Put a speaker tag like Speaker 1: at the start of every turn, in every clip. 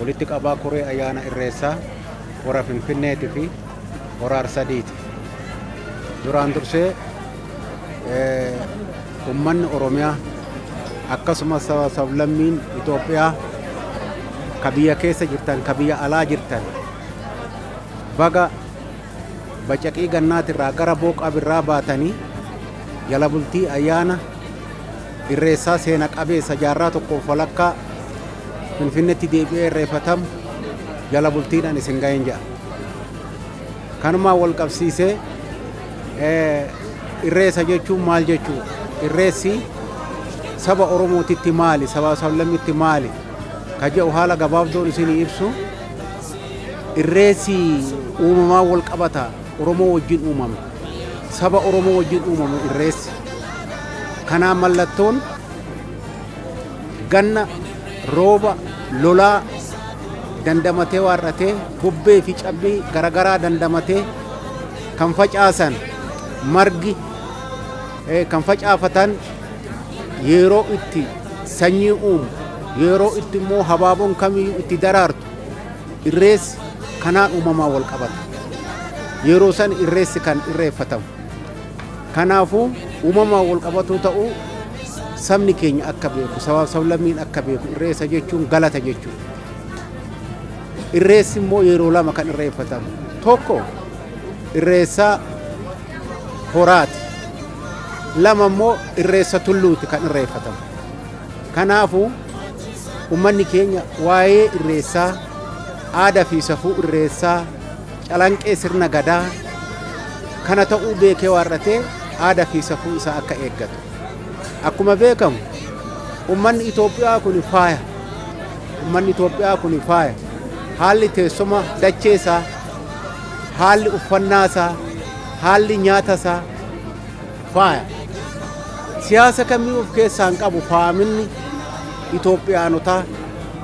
Speaker 1: Walitti qabaa koree ayyaana Irreessaa hora Finfinneetii fi hora Arsadiiti. Duraan dursee uummanni Oromiyaa akkasumas saba sablammiin Itoophiyaa ka biyya keessa jirtan, ka biyya alaa jirtan, baga bacaqii gannaatirraa gara booqaa birraa baatanii jala bultii ayyaana Irreessaa seena qabeessa jaarraa tokkoof walakkaa Finfinneetti deebi'ee irreeffatamu jala bultiidhaan isin ga'een jedha. Kanumaan wal qabsiisee, Irreessa jechuun maal jechuudha? Irreessi saba Oromootitti maali? Saba sablammitti maali? Ka jedhu haala gabaabdoon isinii ibsu. Irreessi uumamaan wal qabata. Oromoo wajjin uumame. Saba Oromoo wajjin uumame irreessi. Kanaan mallattoon ganna, rooba, lolaa dandamatee waarratee, bubbee fi cabbii garagaraa dandamatee, kan facaasan margi, kan facaafatan yeroo itti sanyii uumu, yeroo itti immoo habaaboon kamiyyuu itti daraartu, irreessi kanaan uumamaan wal qabata. Yeroo san irreessi kan irreeffatamu. Kanaafuu uumamaan wal qabatuu ta'uu sabni keenya akka beeku, sabaaf sablammiin akka beeku, irreessa jechuun galata jechuudha. Irreessi immoo yeroo lama kan irreeffatamu. Tokko irreessa horaati. Lama immoo irreessa tulluuti kan irreeffatamu. Kanaafuu uummanni keenya waa'ee irreessaa, aadaa fi safuu irreessaa, calanqee sirna gadaa kana ta'uu beekee waarratee aadaa fi safuu isaa akka eeggatu. Akkuma beekamu uummanni Itoophiyaa kun faaya. Uummanni Itoophiyaa kun faaya. Haalli teessuma dachee isaa, haalli uffannaa isaa, haalli nyaata isaa faaya. Siyaasa kamii of keessaa hin qabu faayaminni Itoophiyaanotaa,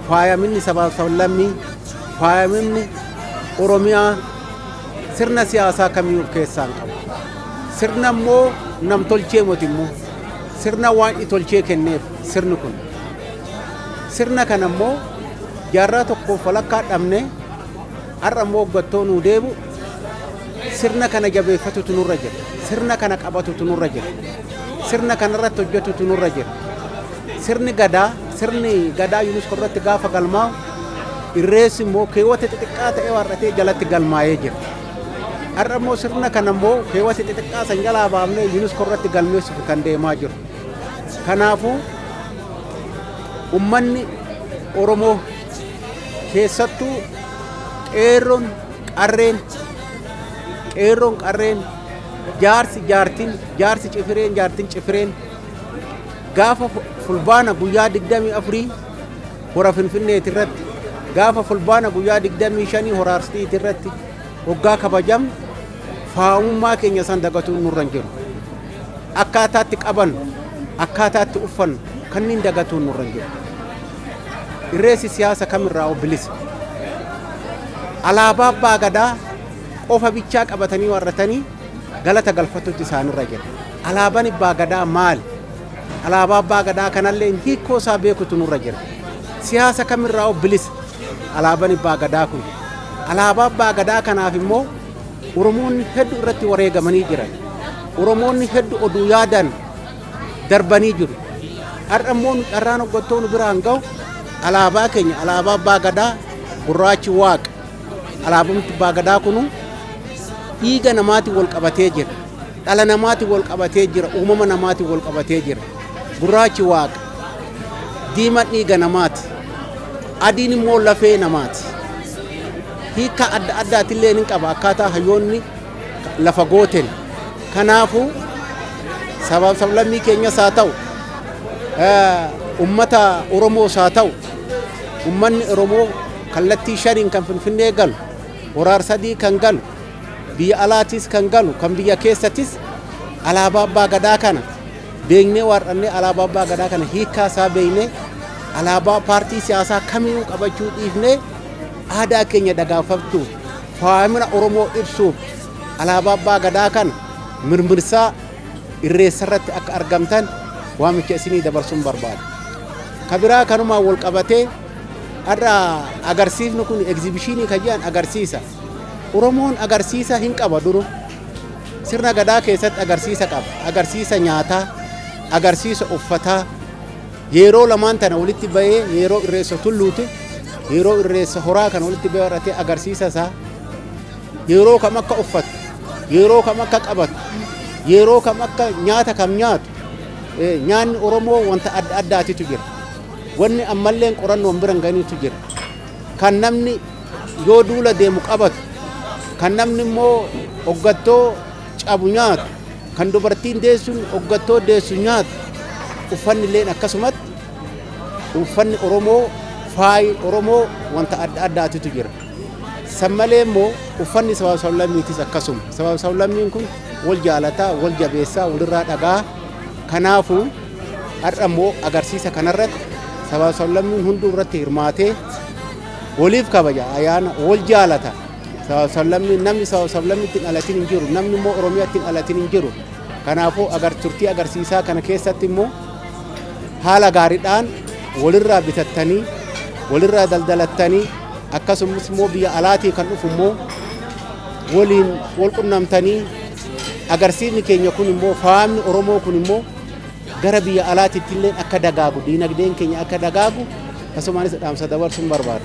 Speaker 1: faayaminni sabaaf sablammii, faayaminni Oromiyaa sirna siyaasaa kamii of keessaa hin qabu. Sirna immoo namtolchee moti, immoo sirna waan tolchee kenneef sirni kun. Sirna kana immoo jaarraa tokkoof walakkaa dhabne, har'a immoo hoggattoo nuu deebu, sirna kana jabeeffatutu nurra jira. Sirna kana qabatutu nurra jira. Sirna kana irratti hojjetutu nurra jira. Sirni gadaa UNESCO irratti gaafa galmaa'u irreessi immoo keewwata xixiqqaa ta'ee warratee jalatti galmaa'ee jira. Har'a immoo sirna kana immoo keewwata xixiqqaa san jalaa baafnee UNESCO irratti galmeessuuf kan deemaa jiru. Kanaafuu ummanni Oromoo, keessattuu qeerroon qarreen, jaarsi jaartin, jaarsi cifireen, jaartin cifireen, gaafa Fulbaana guyyaa 24 hora Finfinneeti irratti, gaafa Fulbaana guyyaa 25 hora Arsiiti irratti hoggaa kabajamnu faayummaa keenya san dagatuun nurra hin jiru. Akkaataatti qabannu, akkaataatti uffannu kanneen dagatuun nurra hin jiru. Irreessi siyaasa kamirraa bilisa. Alaabaa abbaa gadaa qofa bichaa qabatanii warratanii galata galfatutti isaanirra jira. Alaabaan abbaa gadaa maali? Alaabaa abbaa gadaa kanallee hiikoo isaa beekutu nurra jira. Siyaasa kamirraa bilisa alaabaan abbaa gadaa kun. Alaabaa abbaa gadaa kanaaf immoo Oromoonni hedduu irratti wareegamanii jiran. Oromoonni hedduu oduu yaadan darbanii jiru. Har'a immoo nu carraan hoggantoonni biraan gahu alaabaa keenya, alaabaa abbaa gadaa, gurraachi waaqa. Alaabaan abbaa gadaa kunu dhiiga namaatiin wal qabatee jira. Dhala namaatiin wal qabatee jira. Uumama namaatiin wal qabatee jira. Gurraachi waaqa. Diimaan dhiiga namaati. Adiin immoo lafee namaati. Hiika adda addaatillee ni qaba akkaataa hayyoonni lafa gooten. Kanaafuu sabaaf sablammii keenyas haa ta'u, ummata Oromoos haa ta'u, ummanni Oromoo kallattii shaniin kan Finfinnee galu, horaar sadii kan galu, biyya alaatis kan galu, kan biyya keessattis, alaabaa abbaa gadaa kana beeknee waarrannee, alaabaa abbaa gadaa kana hiikkaa isaa beeknee, alaabaa paartii siyaasaa kamiyyuu qabachuu dhiifnee, aadaa keenya dagaagfachuuf, faayamina Oromoo ibsuuf alaabaa abbaa gadaa kana mirmirsaa irreessa irratti akka argamtan waamicha isinii dabarsuun barbaada. Ka biraa kanumaan wal qabatee Har'a agarsiifni kun egzibishinii kan jedhan agarsiisa. Oromoon agarsiisa hin qaba duru. Sirna gadaa keessatti agarsiisa qaba. Agarsiisa nyaataa, agarsiisa uffataa. Yeroo lamaan tana walitti bahee yeroo irreessa tulluuti, yeroo irreessa horaa kana walitti bahee warratee agarsiisa isaa yeroo kam akka uffatu, yeroo kam akka qabatu, yeroo kam akka nyaata kam nyaatu, nyaanni Oromoo wanta adda addaatitu jira. Wanni ammalleen qorannoon bira hin ganiitu jira. Kan namni yoo duula deemu qabatu, kan namni immoo hoggattoo cabu nyaatu, kan dubartiin deessuun hoggattoo deessu nyaatu, uffanni illeen akkasumatti uffanni Oromoo faayi Oromoo wanta adda addaatitu jira. San malee immoo uffanni sabaaf sablammiitis akkasuma. Sabaaf sablammiin kun wal jaalataa, wal jabeessaa, walirraa dhagaa. Kanaafuu har'a immoo agarsiisa kanarratti sabaaf sablammiin hunduu irratti hirmaatee waliif kabaja ayyaana wal jaalata. Sabaaf sablammiin namni sabaaf sablammiitti hin dhalatin hin jiru, namni immoo Oromiyaatti hin dhalatin hin jiru. Kanaafuu turtii agarsiisaa kana keessatti immoo haala gaariidhaan walirraa bitattanii walirraa daldalattanii akkasumas immoo biyya alaatii kan dhufu immoo waliin wal qunnamtanii agarsiifni keenya kun immoo faamni Oromoo kun immoo gara biyya alaatiitti illee akka dagaagu diinagdeen keenya akka dagaagu akkasumaanis dhaamsa dabarsuun barbaada.